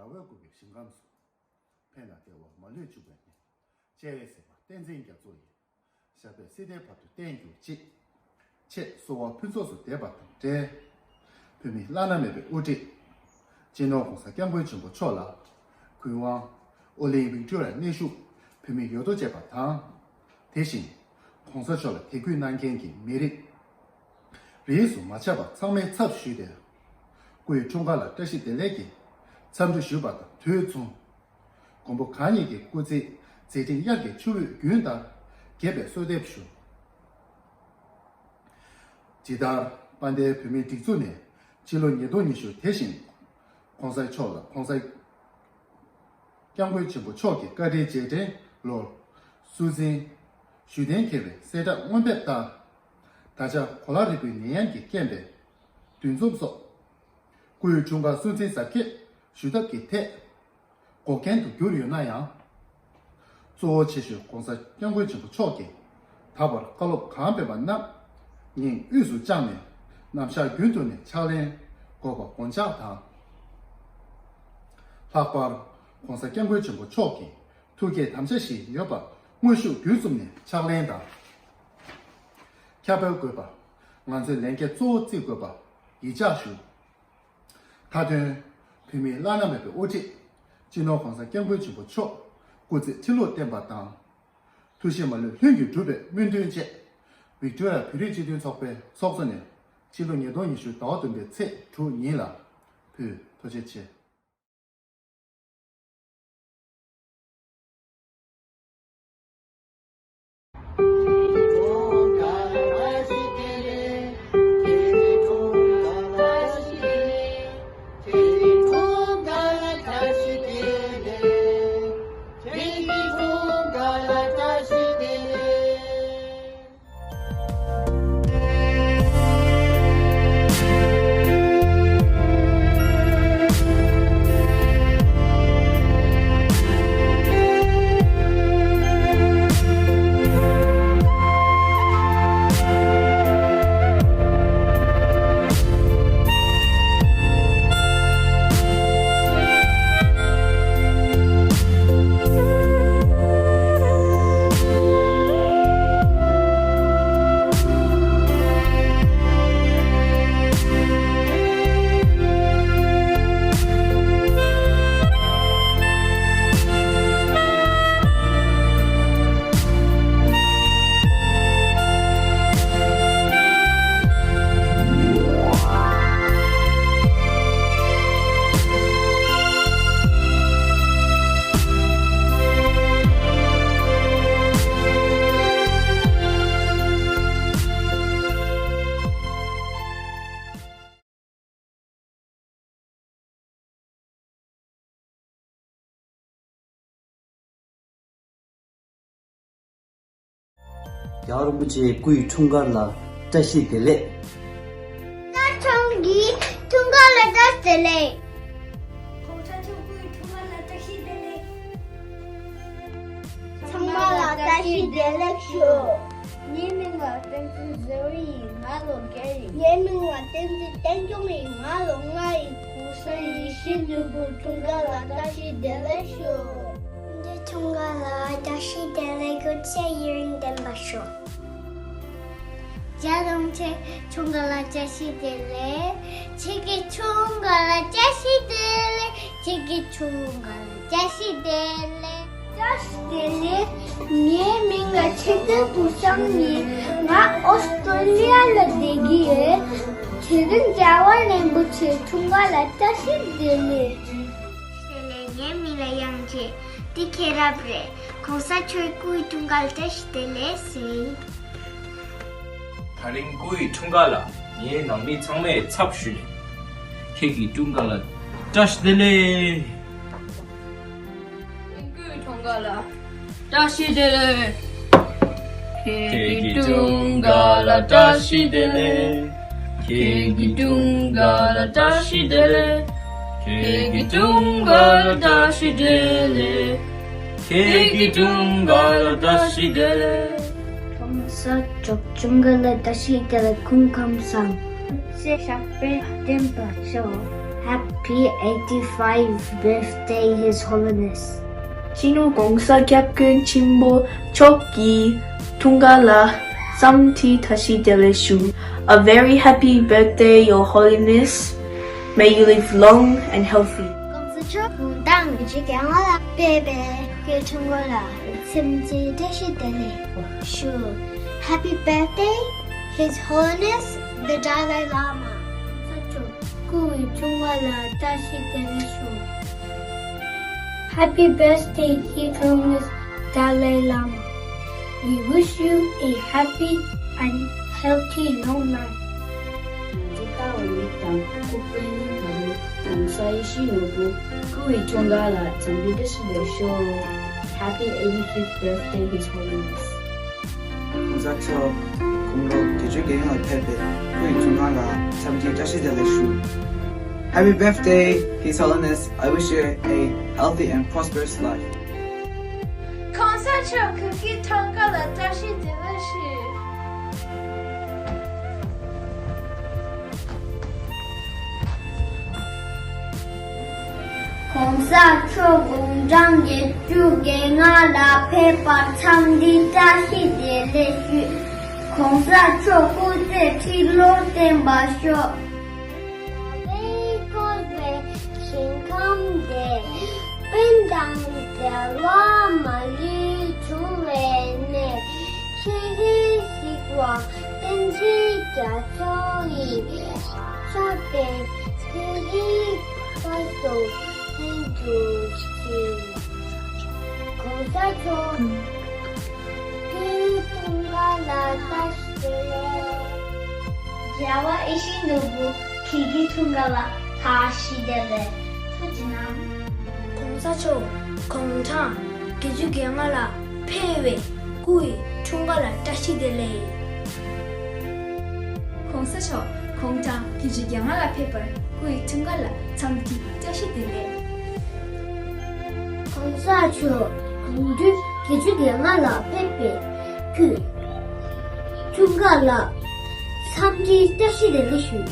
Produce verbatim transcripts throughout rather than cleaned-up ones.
ར་བས་བསྐོར་བའི་ཞིང་ཁམས་སུ། ཕན་ལ་བདེ་བ་མ་ལུས་འཇུག་པའི་གནས། སྤྱན་རས་གཟིགས་དཔལ་བསྟན་འཛིན་རྒྱ་མཚོ་ཡི། ཞབས་པད་སྲིད་མཐའི་བར་དུ་བརྟན་གྱུར་ཅིག། ཅེས་གསོལ་བ་ཕུན་ཚོགས་སུ་འདེབས་པ་དང་འབྲེལ། བོད་མིའི་བླ་ན་མེད་པའི་དབུ་ཁྲིད། སྤྱི་ནོར་༸གོང་ས་༸སྐྱབས་མགོན་ཆེན་པོ་མཆོག་ལ། གུས་དབང་། ཨོ་གླིང་ཝིག་ཏོ་རི་ཡ་གནས་བཞུགས་བོད་མིའི་ཡོད་དོ་ཅེས་པ་དང་། དེ་བཞིན་༸གོང་ས་མཆོག་ལ་དད་གུས་གནང་མཁན་གྱི་མི་རིགས་རིས་སུ་མ་ཆད་པ་ཚང་མའི་ཚབ་ཞུས་ཏེ། སྐུའི་འཁྲུངས་སྐར་ལ་བཀྲ་ཤིས་བདེ་ལེགས་ཀྱི་འཚམས་འདྲི་ཞུས་པ་དང་དུས་མཚུངས། མགོན་པོ་གང་ཉིད་ཀྱི་སྐུ་ཚེ་མཛད་འཕྲིན་དབྱར་གྱི་ཆུ་བོའི་རྒྱུན་ལྟར་རྒྱས་པའི་གསོལ་འདེབས་ཞུ། ཇི་ལྟར་དཔལ་ལྡན་བོད་མིའི་སྒྲིག་འཛུགས་ནས་ཕྱི་ལོ་ཉིས་སྟོང་ཉི་ཤུ་དེ་བཞིན་༸གོང་ས་མཆོག་ལ་༸གོང་ས་༸སྐྱབས་མགོན་ཆེན་པོ་མཆོག་གི་བཀའ་དྲིན་རྗེས་དྲན་ལོར་སྲོལ་འཛིན་ཞུ་གཏན་འཁེལ་བའི་གསལ་བསྒྲགས་དངོས་འབེབས་ལྟར། ད་ཆ་གོ་ལ་རིལ་བུའི་ནད་ཡམས་ཀྱི་རྐྱེན་པས་འདུ་འཛོམས་སོགས་སྐུའི་འཁྲུངས་སྐར་སྲོལ་འཛིན་གཟབ་རྒྱས་ཞུ་ཐབས་ཀྱི་ཐད། འགོག་རྐྱེན་དུ་གྱུར་ཡོད་ན་ཡང་། གཙོ་བོ་ཆེ་ཤོས་༸གོང་ས་༸སྐྱབས་མགོན་ཆེན་པོ་མཆོག་གིས་ད་བར་བཀའ་སློབ་གང་ཕེབས་པ་རྣམས་ཉིད་དབུས་སུ་བཅངས་ནས་ནམ་ཞག་རྒྱུན་དུ་ནས་ཕྱག་ལེན་དགོས་པ་དགོངས་འཇགས་དང་། ལྷག་པར་༸གོང་ས་༸སྐྱབས་མགོན་ཆེན་པོ་མཆོག་གི་ཐུགས་བསྐྱེད་དམ་བཅའ་བཞིན་ཡོད་པ་དངོས་ཤུགས་བརྒྱུད་གསུམ་ནས་ཕྱག་ལེན་དང་། ཁྱབ་སྤེལ་དགོས་པ། ང་ཚོའི་ལས་འགན་གཙོ་བོ་བརྩི་དགོས་པ་ཡིད་འཇགས་ཞུ། མཐའ་དོན། བོད་མིའི་བླ་ན་མེད་པའི་དབུ་ཁྲིད། སྤྱི་ནོར་༸གོང་ས་༸སྐྱབས་མགོན་ཆེན་པོ་མཆོག་སྐུ་ཚེ་ཁྲི་ལོར་བརྟན་པ་དང་། ཐུགས་བཞེད་མ་ལུས་ལྷུན་གྱིས་འགྲུབ་པའི་སྨོན་འདུན་བཅས། ཝིག་ཏོ་རི་ཡ་བོད་རིགས་སྤྱི་མཐུན་ཚོགས་པའི་ཚོགས་གཙོ་ནས་ཕྱི་ལོ་ཉིས་སྟོང་ཉི་ཤུ་ཟླ་བ་བདུན་པའི་ཚེས་དྲུག་ཉིན་ལ་ཕུལ། ཐུགས་རྗེ་ཆེ། རྒྱལ་བ་རིན་པོ་ཆེའི་སྐུའི་འཁྲུངས་སྐར་ལ་བཀྲ་ཤིས་བདེ་ལེགས། ད་ཆང་གི་འཁྲུངས་སྐར་ལ་བཀྲ་ཤིས་བདེ་ལེགས། གོང་ས་མཆོག་སྐུའི་འཁྲུངས་སྐར་ལ་བཀྲ་ཤིས་བདེ་ལེགས། ཚང་མ་ལ་བཀྲ་ཤིས་བདེ་ལེགས་ཞུ། ངའི་མིང་ལ་བསྟན་འཛིན་བཟོ་ཡིན། ང་ལོ་བརྒྱད་ཡིན། ངའི་མིང་ལ་བསྟན་འཛིན་བསྟན་སྐྱོང་ཡིན། ང་ལོ་ལྔ་ཡིན། གོང་ས་ཡིད་བཞིན་ནོར་བུའི་འཁྲུངས་སྐར་ལ་བཀྲ་ཤིས་བདེ་ལེགས་ཞུ། འདི་འཁྲུངས་སྐར་ལ་བཀྲ་ཤིས་བདེ་ལེགས། སྐུ་ཚེ་ཡུན་རིང་བརྟན་པར་ཤོག། རྒྱལ་རོང་ཆེ་འཁྲུངས་སྐར་ལ་བཀྲ་ཤིས་བདེ་ལེགས། ཁྱེད་ཀྱི་འཁྲུངས་སྐར་ལ་བཀྲ་ཤིས་བདེ་ལེགས། ཁྱེད་ཀྱི་འཁྲུངས་སྐར་ལ་བཀྲ་ཤིས་བདེ་ལེགས། བཀྲ་ཤིས་བདེ་ལེགས། ངའི་མིང་ལ་ཚེ་བརྟན་ཕུར་བྱང་ཡིན། ང་ཨོ་སི་ཀྲོ་ ཨ་ལི་ཡ་ལ་བསྡད་ཀྱི་ཡོད། དེ་རིང་རྒྱལ་བ་རིན་པོ་ཆེ་འཁྲུངས་སྐར་ལ་བཀྲ་ཤིས་བདེ་ལེགས། བདེ་ལེགས། ངའི་མིང་ལ་དབྱངས་ཅན། འདི་མཁྱེན་རབས་རེད། གོང་ས་མཆོག་སྐུའི་འཁྲུངས་སྐར་བཀྲ་ཤིས་བདེ་ལེགས་ཟེར། དེ་རིང་སྐུའི་འཁྲུངས་སྐར་ལ་ངའི་ནང་མི་ཚང་མའི་ཚབ་ཞུས་ནས་ཁྱེད་ཀྱི་འཁྲུངས་སྐར་ལ་བཀྲ་ཤིས་བདེ་ལེགས། སྐུའི་འཁྲུངས་སྐར་ལ་བཀྲ་ཤིས་བདེ་ལེགས། ཁྱེད་ཀྱི་འཁྲུངས་སྐར་ལ་བཀྲ་ཤིས་བདེ་ལེགས། ཁྱེད་ཀྱི་འཁྲུངས་སྐར་ལ་བཀྲ་ཤིས་བདེ་ལེགས། ཁྱེད་ཀྱི་འཁྲུངས་སྐར་ལ་བཀྲ་ཤིས་བདེ་ལེགས། ཁྱེད་ཀྱི་འཁྲུངས་སྐར་ལ་བཀྲ་ཤིས་བདེ་ལེགས། གོང་ས་མཆོག་འཁྲུངས་སྐར་ལ་བཀྲ་ཤིས་བདེ་ལེགས། སྐུ་ཁམས་བཟང་། སྐུ་ཚེ་ཞབས་པད་བརྟན་པར་ཤོག Happy eighty-five birthday, His Holiness. སྤྱི་ནོར་༸གོང་ས་༸སྐྱབས་མགོན་ཆེན་པོ་མཆོག་གི་འཁྲུངས་སྐར་ལ་འཚམས་འདྲི་བཀྲ་ཤིས་བདེ་ལེགས་ཞུ། A very happy birthday, Your Holiness. May you live long and healthy. གོང་ས་མཆོག་དགུང་གྲངས་བཞི་བཅུ་ཞེ་ལྔ་ལ་ཕེབས་པའི་སྐུའི་འཁྲུངས་སྐར་ལ་འཚམས་འདྲི་བཀྲ་ཤིས་བདེ་ལེགས་ཞུ། Happy birthday, His Holiness the Dalai Lama. གོང་ས་མཆོག་སྐུའི་འཁྲུངས་སྐར་ལ་བཀྲ་ཤིས་བདེ་ལེགས་ཞུ། Happy birthday, His Holiness Dalai Lama. We wish you a happy and healthy long life. འཇིགས་སྐྱོབ་པ་དང་སྐུ་ཕྲེང་བ་རེད། གོང་ས་ཡིད་བཞིན་ནོར་བུ་སྐུའི་འཁྲུངས་སྐར་ལ་འཚམས་འདྲི་བཀྲ་ཤིས་བདེ་ལེགས་ཞུ། Happy eighty-fifth birthday, His Holiness. གོང་ས་མཆོག་དགུང་ལོ་བརྒྱད་ཅུ་གྱ་ལྔ་ལ་ཕེབས་པའི་སྐུའི་འཁྲུངས་སྐར་ལ་འཚམས་འདྲི་བཀྲ་ཤིས་བདེ་ལེགས་ཞུ། Happy birthday, His Holiness. I wish you a healthy and prosperous life. གོང་ས་མཆོག་སྐུའི་འཁྲུངས་སྐར་ལ་བཀྲ་ཤིས་བདེ་ལེགས་ཞུ། གོང་ས་མཆོག་དགུང་གྲངས་བརྒྱད་ཅུ་གྱ་ལྔ་ལ་ཕེབས་པར་འཚམས་འདྲི་བཀྲ་ཤིས་བདེ་ལེགས་ཞུ། གོང་ས་མཆོག་སྐུ་ཚེ་ཁྲི་ལོར་བརྟན་པར་ཤོག་རྒྱལ་བས་བསྐོར་བའི་ཞིང་ཁམས་འདིར། དཔལ་དང་བདེ་བ་མ་ལུས་འབྱུང་བའི་གནས། ཆོས་རིག་གཟིགས་པ་བསྟན་འཛིན་རྒྱ་མཚོ་ཡི། ཕྱག་དཔེ་ཚེ་རིང་དཔལ་དུ་ལྷུན་གྱུར་ཅིག་གོང་ས་མཆོག་སྐུའི་འཁྲུངས་སྐར་ལ་བཀྲ་ཤིས་བདེ་ལེགས། རྒྱལ་བ་ཡིད་བཞིན་ནོར་བུ་ཁྱེད་ཀྱི་འཁྲུངས་སྐར་ལ་བཀྲ་ཤིས་བདེ་ལེགས། ཐུགས་རྗེ་གནང་། གོང་ས་མཆོག་དགུང་གྲངས་བརྒྱད་ཅུ་གྱ་ལྔ་ལ་ཕེབས་པའི་སྐུའི་འཁྲུངས་སྐར་ལ་བཀྲ་ཤིས་བདེ་ལེགས། གོང་ས་མཆོག་དགུང་གྲངས་བརྒྱད་ཅུ་གྱ་ལྔ་ལ་ཕེབས་པར་སྐུའི་འཁྲུངས་སྐར་ལ་འཚམས་འདྲི་བཀྲ་ཤིས་བདེ་ལེགས། གོང་ས་མཆོག་དགུང་གྲངས་བརྒྱད་ཅུ་གྱ་ལྔ་ལ་ཕེབས་པའི་སྐུའི་འཁྲུངས་སྐར་ལ་འཚམས་འདྲི་བཀྲ་ཤིས་བདེ་ལེགས་ཞུ།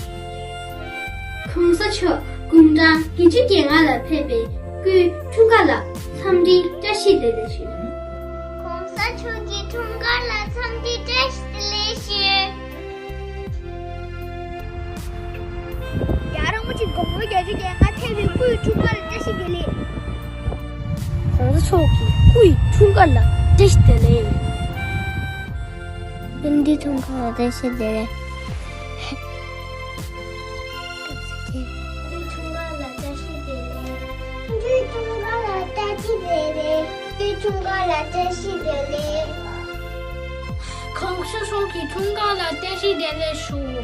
གོང་ས་མཆོག་དགུང་གྲངས་བརྒྱད་ཅུ་གྱ་ལྔ་ལ་ཕེབས་པའི་སྐུའི་འཁྲུངས་སྐར་ལ་འཚམས་འདྲི་བཀྲ་ཤིས་བདེ་ལེགས་ཞུ། གོང་ས་མཆོག་གི་འཁྲུངས་སྐར་ལ་འཚམས་འདྲི་བཀྲ་ཤིས་བདེ་ལེགས་ཞུ། རྒྱལ་བ་རིན་པོ་ཆེ་དགུང་ལོ་བརྒྱད་ཅུ་གྱ་ལྔ་ཕེབས་པའི་སྐུའི་འཁྲུངས་སྐར་ལ་བཀྲ་ཤིས་བདེ་ལེགས། གོང་ས་མཆོག་གི་སྐུའི་འཁྲུངས་སྐར་ལ་བཀྲ་ཤིས་བདེ་ལེགས། སྤུན་ཟླའི་འཁྲུངས་སྐར་ལ་བཀྲ་ཤིས་བདེ་ལེགས། སྤུན་ཟླའི་འཁྲུངས་སྐར་ལ་བཀྲ་ཤིས་བདེ་ལེགས། སྤུན་ཟླའི་འཁྲུངས་སྐར་ལ་བཀྲ་ཤིས་བདེ་ལེགས། སྤུན་ཟླའི་འཁྲུངས་སྐར་ལ་བཀྲ་ཤིས་བདེ་ལེགས། གོང་ས་མཆོག་གི་འཁྲུངས་སྐར་ལ་བཀྲ་ཤིས་བདེ་ལེགས་ཞུ།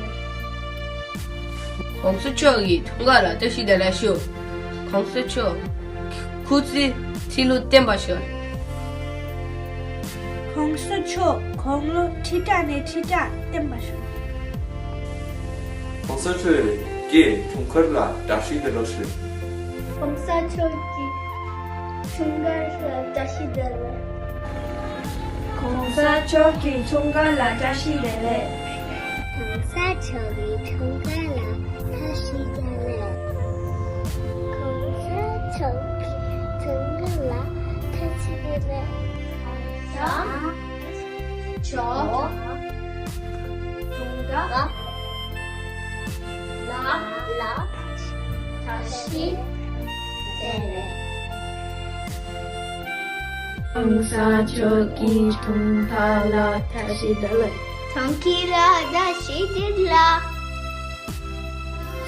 གོང་ས་མཆོག་གི་འཁྲུངས་སྐར་ལ་བཀྲ་ཤིས་བདེ་ལེགས་ཞུ། གོང་ས་མཆོག་སྐུ་ཚེ་ཁྲི་ལོ་བརྟན་པར་ཤོག་གོང་ས་མཆོག་དགུང་ལོ་ཁྲི་ཕྲག་ནས་ཁྲི་ཕྲག་བརྟན་པར་ཤོག་གོང་ས་མཆོག་གི་འཁྲུངས་སྐར་ལ་བཀྲ་ཤིས་བདེ་ལེགས་ཞུ། གོང་ས་མཆོག་གི་འཁྲུངས་སྐར་ལ་བཀྲ་ཤིས་བདེ་ལེགས། གོང་ས་མཆོག་གི་འཁྲུངས་སྐར་ལ་བཀྲ་ཤིས་བདེ་ལེགས། གོང་ས་མཆོག་གི་འཁྲུངས་སྐར་ལ་བཀྲ་ཤིས་བདེ་ལེགས། གོང་ས་མཆོག་གི་འཁྲུངས་སྐར་ལ་བཀྲ་ཤིས་བདེ་ལེགས། གོང་ས་མཆོག་འཁྲུངས་སྐར་ལ་ལ་བཀྲ་ཤིས་བདེ་ལེགས། གོང་ས་མཆོག་གི་འཁྲུངས་སྐར་ལ་བཀྲ་ཤིས་བདེ་ལེགས། ཁྱོད་ཀྱི་ལ་བཀྲ་ཤིས་བདེ་ལེགས།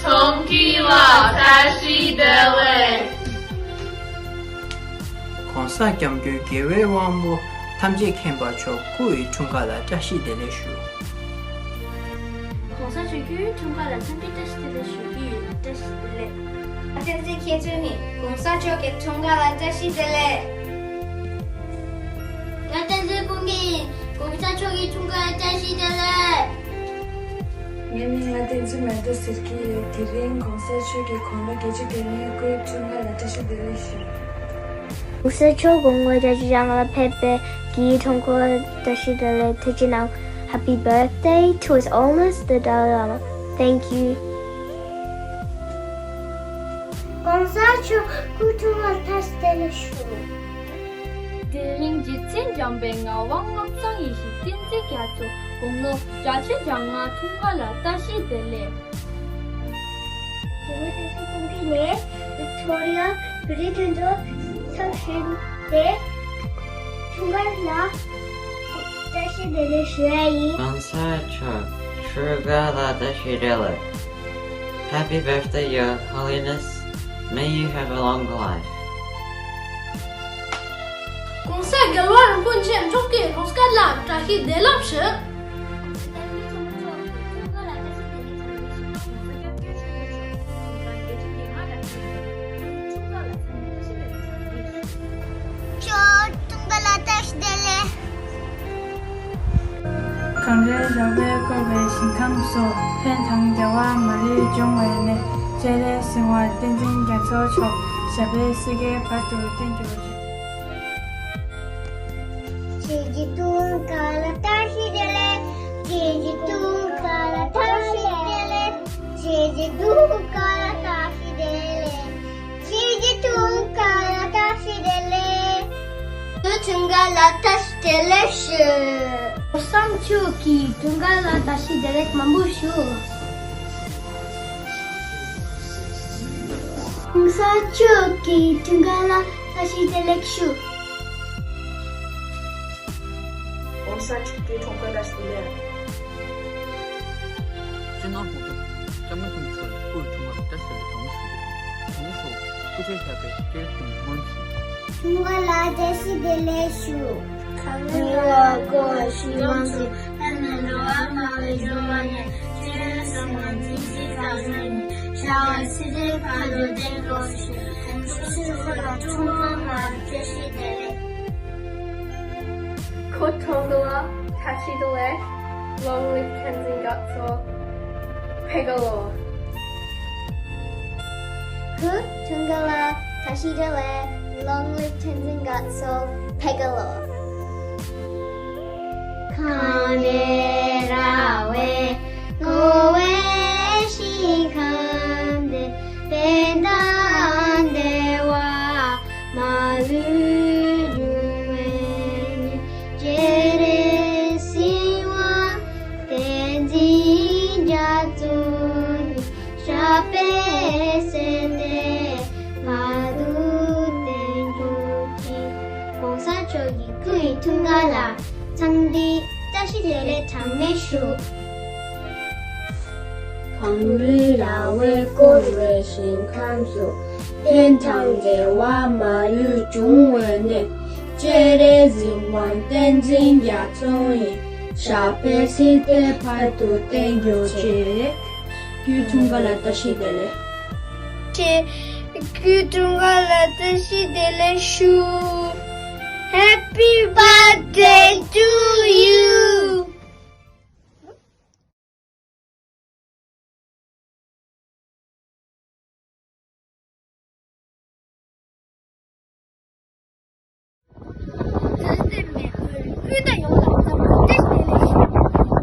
ཁྱོད་ཀྱི་ལ་བཀྲ་ཤིས་བདེ་ལེགས། གོང་ས་སྐྱབས་མགོན་རྒྱལ་བའི་དབང་པོ་ཐམས་ཅད་མཁྱེན་པ་མཆོག་སྐུ་ཡི་འཁྲུངས་སྐར་ལ་བཀྲ་ཤིས་བདེ་ལེགས་ཞུ། གོང་ས་མཆོག་སྐུའི་འཁྲུངས་སྐར་ལ་འཚམས་འདྲི་བཀྲ་ཤིས་བདེ་ལེགས་ཞུ་གི་ཡོད། བཀྲ་ཤིས་བདེ་ལེགས། ང་བསྟན་འཛིན་མཁས་གྲུབ་ཡིན། གོང་ས་མཆོག་གི་འཁྲུངས་སྐར་ལ་བཀྲ་ཤིས་བདེ་ལེགས། ང་བསྟན་འཛིན་ཀུན་དགའ་ཡིན། གོང་ས་མཆོག་གི་འཁྲུངས་སྐར་ལ་བཀྲ་ཤིས་བདེ་ལེགས། ངའི་མིང་ལ་བསྟན་འཛིན་མེ་ཏོག་ཟེར་གྱི་ཡོད། དེ་རིང་གོང་ས་མཆོག་གི་དགུང་ལོ་བརྒྱད་ཅུ་གྱ་གཉིས་སྐུའི་འཁྲུངས་སྐར་ལ་བཀྲ་ཤིས་བདེ་ལེགས་ཞུ། གོང་ས་མཆོག་དགུང་ལོ་བརྒྱད་ཅུ་གྱ་ལྔ་ལ་ཕེབས་པའི་སྐུའི་འཁྲུངས་སྐར་བཀྲ་ཤིས་བདེ་ལེགས། ཐུགས་རྗེ་གནང་། Happy birthday to His Holiness the Dalai Lama. Thank you. གོང་ས་མཆོག་སྐུའི་འཁྲུངས་སྐར་ལ་བཀྲ་ཤིས་བདེ་ལེགས་ཞུ། དེ་རིང་རྗེ་བཙུན་འཇམ་དཔལ་ངག་དབང་སྔགས་བཟང་ཡེ་ཤེས་བསྟན་འཛིན་རྒྱ་མཚོ་དགུང་ལོ་བརྒྱད་ཅུ་གྱ་ལྔ་འཁྲུངས་སྐར་ལ་བཀྲ་ཤིས་བདེ་ལེགས། ཇི་མི་ཏི་སི་ཀུང་ཀི་ནས་ཝིག་ཐོ་རི་ཡ་བི་རི་ཊན་དུ་འཚམས་བཞེས་ཏེ་འཁྲུངས་སྐར་ལ་བཀྲ་ཤིས་བདེ་ལེགས་ཞུ་ཡ་ཡིན། གོང་ས་མཆོག་འཁྲུངས་སྐར་ལ་བཀྲ་ཤིས་བདེ་ལེགས། Happy birthday, Your Holiness. May you have a long life. གོང་ས་རྒྱལ་བ་རིན་པོ་ཆེ་མཆོག་གི་འཁྲུངས་སྐར་ལ་བཀྲ་ཤིས་བདེ་ལེགས་ཞུ། ཁྱོད་འཁྲུངས་སྐར་ལ་བཀྲ་ཤིས་བདེ་ལེགས། གངས་རིའི་ར་བས་བསྐོར་བའི་ཞིང་ཁམས་སུ། ཕན་དང་བདེ་བ་མ་ལུས་འབྱུང་བའི་གནས། སྤྱན་རས་གཟིགས་དབང་བསྟན་འཛིན་རྒྱ་མཚོ་མཆོག་ཞབས་པད་སྲིད་མཐའི་བར་དུ་བརྟན་གྱུར་ཅིག། ཁྱེད་ཀྱི་འཁྲུངས་སྐར་ལ་བཀྲ་ཤིས་བདེ་ལེགས། ཁྱེད་ཀྱི་འཁྲུངས་སྐར་ལ་བཀྲ་ཤིས་བདེ་ལེགས། ཁྱེད་ཀྱི་འཁྲུངས་སྐར་ལ་བཀྲ་ཤིས་བདེ་ལེགས། ཁྱེད་ཀྱི་འཁྲུངས་སྐར་ལ་བཀྲ་ཤིས་བདེ་ལེགས། ཁྱེད་འཁྲུངས་སྐར་ལ་བཀྲ་ཤིས་བདེ་ལེགས་ཞུ། གོང་ས་མཆོག་གི་འཁྲུངས་སྐར་ལ་བཀྲ་ཤིས་བདེ་ལེགས་མང་པོ་ཞུ། གོང་ས་མཆོག་གི་འཁྲུངས་སྐར་ལ་བཀྲ་ཤིས་བདེ་ལེགས་ཞུ། གོང་ས་མཆོག་གི་འཁྲུངས་སྐར་བཀྲ་ཤིས་བདེ་ལེགས། སྤྱི་ནོར་༸གོང་ས་༸སྐྱབས་མགོན་ཆེན་པོ་མཆོག་ལ་སྐུའི་འཁྲུངས་སྐར་བཀྲ་ཤིས་བདེ་ལེགས་དྲང་མོ་ཞུ་རྒྱུ། དྲང་མོ་ཞུ། སྐུ་ཕྲེང་ཞབས་པད་བསྐལ་བཟང་ངོ་མཚར། འཁྲུངས་སྐར་ལ་བཀྲ་ཤིས་བདེ་ལེགས་ཞུ། གངས་རི་ལ་བསྐོར་བའི་ཞིང་ཁམས་སུ། ཕན་དང་བདེ་བ་མ་ལུས་འབྱུང་བའི་གནས། སྤྱན་རས་གཟིགས་དབང་བསྟན་འཛིན་རྒྱ་མཚོ་ཡི། ཞབས་པད་སྲིད་མཐའི་བར་དུ་བརྟན་གྱུར་ཅིག། གོང་ས་མཆོག་ལ་འཁྲུངས་སྐར་བཀྲ་ཤིས་བདེ་ལེགས། ཁྱེད་འཁྲུངས་སྐར་ལ་བཀྲ་ཤིས་བདེ་ལེགས། Long live Tenzin Gyatso. Bangalore. ཁྱེད་འཁྲུངས་སྐར་ལ་བཀྲ་ཤིས་བདེ་ལེགས། Long live Tenzin Gyatso. Bangalore. གངས་རི་ར་བས་བསྐོར་བའི་ཞིང་ཁམས་འདི། ཕན་དང་བདེ་བ་མ་ལུས་འབྱུང་བའི་གནས། སྤྱན་རས་གཟིགས་དབང་བསྟན་འཛིན་རྒྱ་མཚོ་ཡི། ཞབས་པད་སྲིད་མཐའི་བར་དུ་བརྟན་གྱུར་ཅིག། གོང་ས་མཆོག་གི་སྐུའི་འཁྲུངས་སྐར་ལ་འཚམས་འདྲི་བཀྲ་ཤིས་བདེ་ལེགས་གྲངས་མེད་ཞུ། གངས་རི་ར་བས་བསྐོར་བའི་ཞིང་ཁམས་སུ། ཕན་དང་བདེ་བ་མ་ལུས་འབྱུང་བའི་གནས། སྤྱན་རས་གཟིགས་དབང་བསྟན་འཛིན་རྒྱ་མཚོ་ཡི། ཞབས་པད་སྲིད་མཐའི་བར་དུ་བརྟན་གྱུར་ཅིག། སྐུའི་འཁྲུངས་སྐར་ལ་བཀྲ་ཤིས་བདེ་ལེགས། ཁྱེད་སྐུའི་འཁྲུངས་སྐར་ལ་བཀྲ་ཤིས་བདེ་ལེགས་ཞུ། Happy birthday to you. བོད་ཀྱི་མི་ཕུ་བོ་སྤུན་ཟླ་ཡོངས་ལ་འཚམས་འདྲི་བཀྲ་ཤིས་བདེ་ལེགས་ཞུ།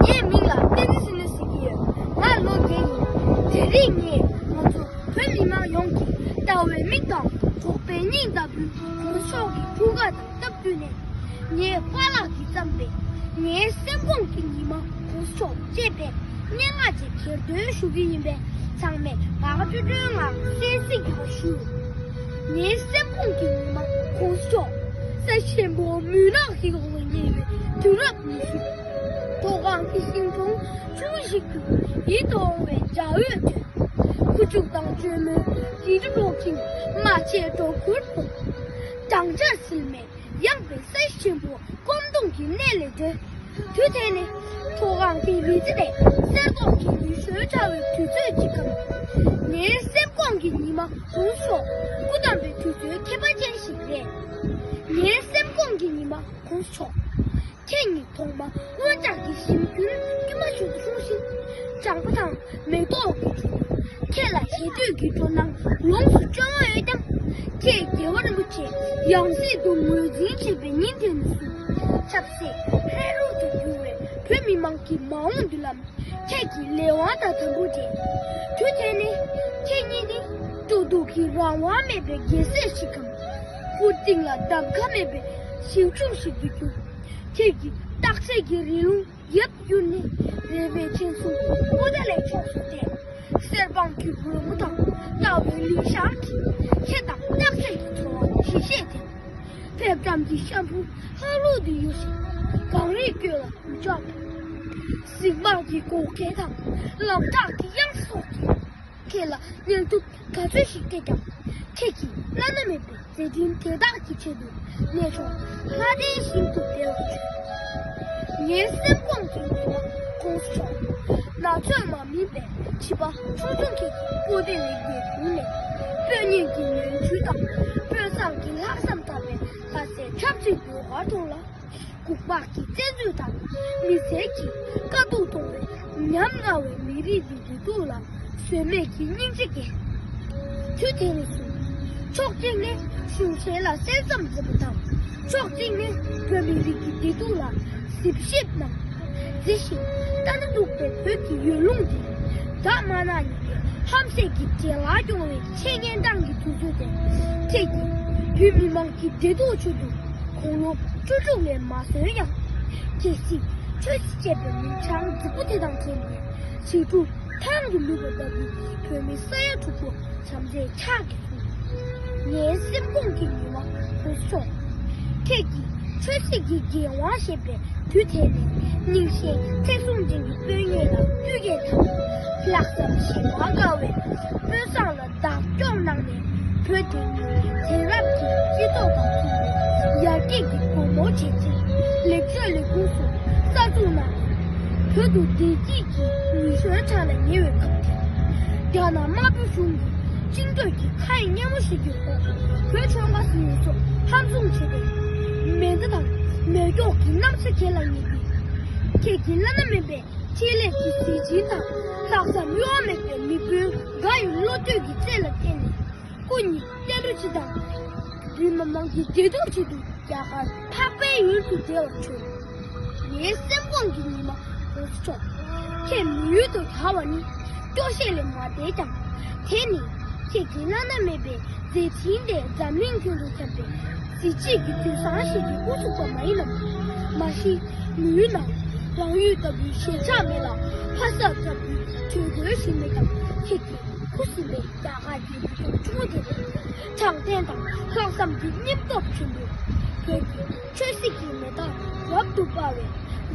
ངའི་མིང་ལ་བསྟན་འཛིན་ཟེར་ནས་ཟེར་གྱི་ཡོད། ང་ལོ་བརྒྱད་ཡིན། དེ་རིང་ངས་ང་ཚོ་བོད་མི་མང་ཡོངས་ཀྱི་ལྟ་བའི་མིག་དང་གྲོགས་པོའི་སྙིང་ལྟ་བུའི་གོང་ས་མཆོག་གི་འཁྲུངས་སྐར་དང་སྟབས་བསྟུན་ནས། ངའི་པཱ་ལགས་ཀྱིས་བརྩམས་པའི་ངའི་སེམས་ཁོང་གི་ཉི་མ་གོང་ས་མཆོག་ཅེས་པའི་སྙན་ངག་ཅིག་གྱེར་འདོན་ཞུ་གི་ཡིན་པས། ཚང་མས་བག་ཆགས་སྤྲོ་སྤྲོའི་ངང་གསན་གཟིགས་ཀྱང་ཞུ། ངའི་སེམས་ཁོང་གི་ཉི་མ་གོང་ས་མཆོག་ས་ཆེན་པོ་མུན་ནག་གི་འོག་ལ་ཉལ་བའི་དུས་རབས་ཉི་ཤུ། མཐོ་སྒང་གི་ཤིང་གྲོང་ཆུང་ཞིག་ཏུ་ཡིད་དུ་འོང་བའི་འཇའ་འོད་བྱོན། ཁུ་བྱུག་དང་བཅོས་མའི་དྲིལ་སྒྲོག་ཅིང་རྨ་བྱའི་སྒྲོ་གུར་ཕུབ། སྦྲང་ཆར་བསིལ་མས་ཡངས་པའི་ས་གཞི་ཆེན་པོ་སྐོམ་གདུང་གི་གནས་ལས་སྒྲོལ། དུས་དེ་ནི་མཐོ་སྒང་གི་རི་རྩེ་ལས་གསེར་མདོག་གི་ལུས་གསོལ་འཆར་བའི་དུས་ཚོད་ཅིག་གམ། ངའི་སེམས་ཁོང་གི་ཉི་མ་གོང་ཤོག་སྐུ་བལྟམས་པའི་དུས་ཚོད་ཁྱད་པར་ཅན་ཞིག་རེད། ངའི་སེམས་ཁོང་གི་ཉི་མ་གོང་ཤོག་ཁྱེད་ཉིད་ཐོག་མ་སྔོན་ལྗང་གི་ཞིམ་རྒྱུན་དཀྱུས་མ་ཞིག་ཏུ་སྲུང་ཞིང་། བྱམས་པ་དང་མེ་ཏོག་གི་ཁྱེད་ལ་ཞེ་འདོད་ཀྱི་སྤྲོ་སྣང་ལོངས་སུ་སྤྱོད་འོས་ཀྱང་། ཁྱེད་རྒྱལ་བ་རིན་པོ་ཆེ་ཡང་སྲིད་དུ་ངོས་འཛིན་བྱས་པའི་ཉིན་དེ་ནས་བཟུང་ཆབ་སྲིད་ཧྲལ་རུ་དུ་གྱུར་བའི་བོད་མི་མང་གི་མ་འོངས་མདུན་ལམ་ཁྱེད་ཀྱི་ལས་དབང་དང་དམ་པོ་རེད། དུས་དེ་ནས་ཁྱེད་ཉིད་ནི་སྤྲོ་བསྡུ་གི་རང་དབང་མེད་པའི་རྒྱལ་སྲས་ཤིག་གམ། སྤུར་ལྡིང་ལ་གདམ་ཁ་མེད་པའི་ཞིང་ཕྱུགས་ཤིག་ཏུ་གྱུར། ཁྱེད་ཀྱི་རྟག་ཆད་ཀྱི་རི་ལུང་ཡབ་གྱུར་ནས་རལ་པའི་ཆེན་སྲུང་པོ་ཏཱ་ལའི་ཕྱོགས་སུ་བསྟན། གསེར་སྦང་གི་སྒོ་མོ་དང་རྟ་བའི་ལིང་ཤང་གིས་ཁྱེད་དང་རྟག་ཆད་ཀྱི་འཚོ་བ་ཇི་བཞིན་དེ། ཕེབས་བཀྲམ་གྱི་ཤམ་བུ་ཧ་ལུག་ཏུ་ཡོད་ཞིང་གངས་རིའི་སྐོར་ལ་འུ་ཅག་གཟིགས་དམག་གི་གོ་སྐལ་དང་ལམ་བྲག་གི་དབྱངས་སོགས་ཀྱིས། ཁྱེད་ལ་སྙིང་སྟོབས་ག་ཚོད་ཞིག་སྤྲད་ཀྱང་། ཁྱེད་ཀྱི་བླ་ན་མེད་པའི་མཛད་འཕྲིན་དེ་དག་གི་ཆེད་དུ་གནས་མཆོག་ལྷ་ལྡན་ཞིང་དུ་བདེ་བར་བྱོན། ངའི་སེམས་ཁོང་གི་ཉི་མ་གོང་ཤོག་ན་ཚོད་མ་སྨིན་པའི་བྱིས་པ་ཆུང་ཆུང་ཁྱེད་ཀྱི་སྤུ་ལྡན་ལེགས་པའི་དྲུང་ནས། དཔོན་ཉིད་ཀྱི་ནོན་འཁྲུལ་དང་དཔོན་བཟང་གི་ལྷག་བསམ་དག་པའི་ལྷ་སའི་ཆབ་སྲིད་འོད་དཀར་ཐོག་ལ། འགུག་པ་གི་བཙན་འཛུལ་དང་མི་སེར་གྱི་དཀའ་སྡུག་མཐོང་བའི་ཉམ་ང་བའི་མི་རིགས་འདི་བདེ་སྡུག་ལ་ཟོལ་མེད་ཀྱི་སྙིང་རྗེ་སྐྱེས། དུས་དེ་ནས་བཟུང་ཕྱོགས་གཅིག་ནས་གཞུང་ཞེན་ལ་གསན་བསམ་མཛད་པ་དང་། ཕྱོགས་གཅིག་ནས་བོད་མི་རིགས་ཀྱི་བདེ་སྡུག་ལ་གཟིགས་ཞིབ་གནང་། མཛེས་ཤིང་ལྟ་ན་སྡུག་པའི་བོད་ཀྱི་ཡུལ་ལུང་འདི་བདག་དམར་ནག་གཉིས་ཀྱི་ཧམ་སེམས་ཀྱི་འབྲེལ་བ་སྐྱོང་བའི་ཆེས་ངན་སྟངས་ཀྱི་དུས་ཚོད་དེ། ཁྱེད་ཀྱིས་བོད་མི་མང་གི་བདེ་སྡུག་ཆེད་དུ། དགུང་ལོ་བཅུ་དྲུག་ལས་མ་སོན་ཡང་། རྒྱལ་སྲིད་ཆོས་སྲིད་ཅེས་པའི་མིང་བྱང་རྫིག་པོ་དེ་དང་འཁྲིལ་ནས་ཞི་ཕྲུག་ཐང་དུ་ལུས་པ་ལྟ་བུའི་བོད་མི་ས་ཡ་དྲུག་པོ་བྱམས་བརྩེའི་ཕྱག་གིས་བསུ། ངའི་སེམས་ཁོང་གི་ཉི་མ་གོང་ཤོག་ཁྱེད་ཀྱིས་ཆོས་སྲིད་ཀྱི་འགན་དབང་བཞེས་པའི་དུས་དེ་ནས་རྙིང་ཞེན་ཐེ་ཚོམ་ཅན་གྱི་དཔོན་ངན་ལ་བརྒྱུད་སྐྱེལ་དང་། ལྷག་བསམ་ཞེ་བ་དཀར་བའི་དཔོན་བཟང་ལ་བདག་སྐྱོང་གནང་ནས། བོད་དེ་ཉིད་དེང་རབས་ཀྱི་སྤྱི་ཚོགས་དང་མཐུན་པའི་ཡར་རྒྱས་ཀྱི་སྒོ་མོར་བྱེད་ཆེད་ལེགས་བཅོས་ལས་ཁུངས་སུ་གསར་འཛུགས་གནང་། བོད་དུ་བདེ་སྐྱིད་ཀྱི་ནུས་གཞོན་གྲགས་ལ་ཉེ་བའི་སྐབས་དེར། རྒྱ་ནག་དམར་པོའི་གཞུང་གིས་བཅིངས་འགྲོལ་གྱི་མཁའ་དབྱིངས་སྙན་མོ་ཞིག་གི་འོག་བོད་ཆོལ་ཁ་གསུམ་ཡོངས་རྫོགས་ཧམ་བཟུང་བྱས་ཏེ། མེ་མདའ་དང་མེ་སྒྱོགས་ཀྱི་གནམ་ས་གྱེན་ལ་སྙེགས་ཏེ། ཁྱེད་ཀྱི་བླ་ན་མེད་པའི་ཆེད་ལས་ཀྱི་གཟི་བྱིན་དང་ལྷག་བསམ་གཡོ་བ་མེད་པའི་མི་དཔོན་འགའ་ཡི་བློ་གཏོད་ཀྱི་རྩལ་ལ་བརྟེན་ནས། སྐུ་ཉིད་བསྟན་འགྲོ་སྤྱི་དང་། རིགས་མི་མང་གི་བདེ་སྡུག་ཆེད་དུ་རྒྱ་གར་འཕགས་པའི་ཡུལ་དུ་བདེ་བར་བྱོན། ངའི་སེམས་ཁོང་གི་ཉི་མ་གོང་ཤོག་ཁྱེད་མི་ཡུལ་དུ་གྱར་བ་ནི་སྐྱོ་ཤས་ལས་མ་འདས་ཀྱང་། དེ་ནི་ཁྱེད་ཀྱི་བླ་ན་མེད་པའི་མཛད་འཕྲིན་དེ་འཛམ་གླིང་ཁྱོན་དུ་ཁྱབ་པའི་གཟི་བརྗིད་ཀྱི་དུས་བཟང་ཞིག་གི་དབུ་ཚུགས་པ་མ་ཡིན་ནམ། མ་གཞི་མི་ཡུལ་ནང་རང་ཡུལ་ལྟ་བུའི་ཞེན་ཆགས་མེད་ལ། ཕ་ས་ལྟ་བུའི་དྲོད་ཁོལ་ཞིག་མེད་ཀྱང་། ཁྱེད་ཀྱི་ཁུ་སིམ་པའི་རྒྱ་གར་གྱི་ལུས་སྟོབས་ཆུང་ངུ་དེ་དྲང་བདེན་དང་ལྷག་བསམ་གྱི་སྙིང་སྟོབས་ཆེན་པོས་བོད་ཀྱི་ཆོས་སྲིད་ཀྱི་མེ་སྟག་རབ་ཏུ་འཕར་བའི་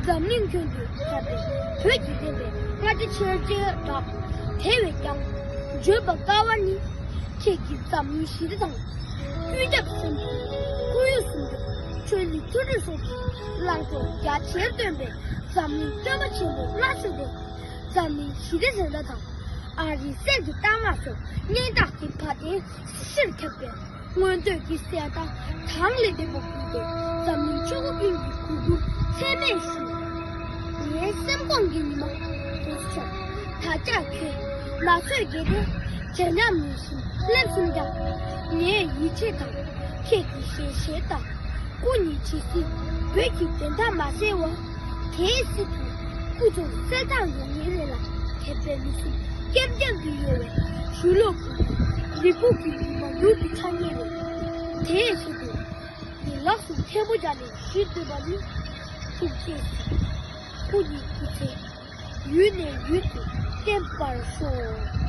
འཛམ་གླིང་ཁྱོན་དུ་ཁྱབ་པའི་བོད་ཀྱི་བསྟན་པའི་རྔ་སྒྲ་ཆེར་རྒྱས་གྲགས། དེ་བས་ཀྱང་བརྗོད་པ་དཀའ་བ་ནི། ཁྱེད་ཀྱིས་འཛམ་གླིང་ཞི་བདེ་དང་། ཀུན་ཁྱབ་སེམས་པའི་ཁོར་ཡུག་སྲུང་སྐྱོབ། ཆོས་ལུགས་མཐུན་སྒྲིལ་སོགས་ཀྱི་བླང་དོར་རྒྱ་ཆེར་སྟོན་པའི་འཛམ་གླིང་སྟོན་པ་ཆེན་པོ་ལྔ་མཆོད་དེ། འཛམ་གླིང་ཞི་བདེ་གཟེངས་རྟགས་དང་། ཨ་རིའི་གསེར་གྱི་རྟགས་མ་སོགས་སྙན་གྲགས་ཀྱི་བ་དན་སྲིད་ཞིར་ཁྱབ་པའི་མངོན་འདོད་ཀྱི་གསལ་བརྡ་གྲངས་ལས་འདས་པ་ཕུལ་ཏེ། འཛམ་གླིང་ཆོས་འཁོར་ཀུན་གྱི་གུས་བཀུར་ཚད་མེད་ཞུ། ངའི་སེམས་ཁོང་གི་ཉི་མ་གོང་ཤོག་ད་ཆ་ཁྱོད་ན་ཚོད་རྒས་ཏེ་ཇེ་ཉམས་མེད་བཞིན་སླེབས་སོང་ཀྱང་། ངའི་ཡིད་ཆེས་དང་ཁྱེད་ཀྱི་ཞལ་བཞེས་དང་། སྐུ་ཉིད་ཇི་སྲིད་བོད་ཀྱི་བདེན་མཐའ་མ་གསལ་བ། དེའི་སྲིད་དུ་སྐུ་གཟུགས་གསལ་ཐང་ཡོང་ངེས་རེད་ལ། དད་པའི་མི་སེམས་སྐྱབས་འཇམ་དུ་གཡོ་བའི་ཞུ་ལོག་གི་ལི་ཁུག་གི་ཉི་མ་ལུག་ཏུ་ཆགས་ངེས་རེད། དེའི་སྲིད་དུ་ངས་ལག་སུ་ཐལ་མོ་སྦྱར་ནས་ཞུ་འདོད་པ་ནི། ཐུགས་རྗེས་གཟིགས། སྐུ་ཉིད་སྐུ་ཚེ་ཡུན་ནས་ཡུན་དུ་བརྟན་པར་ཤོག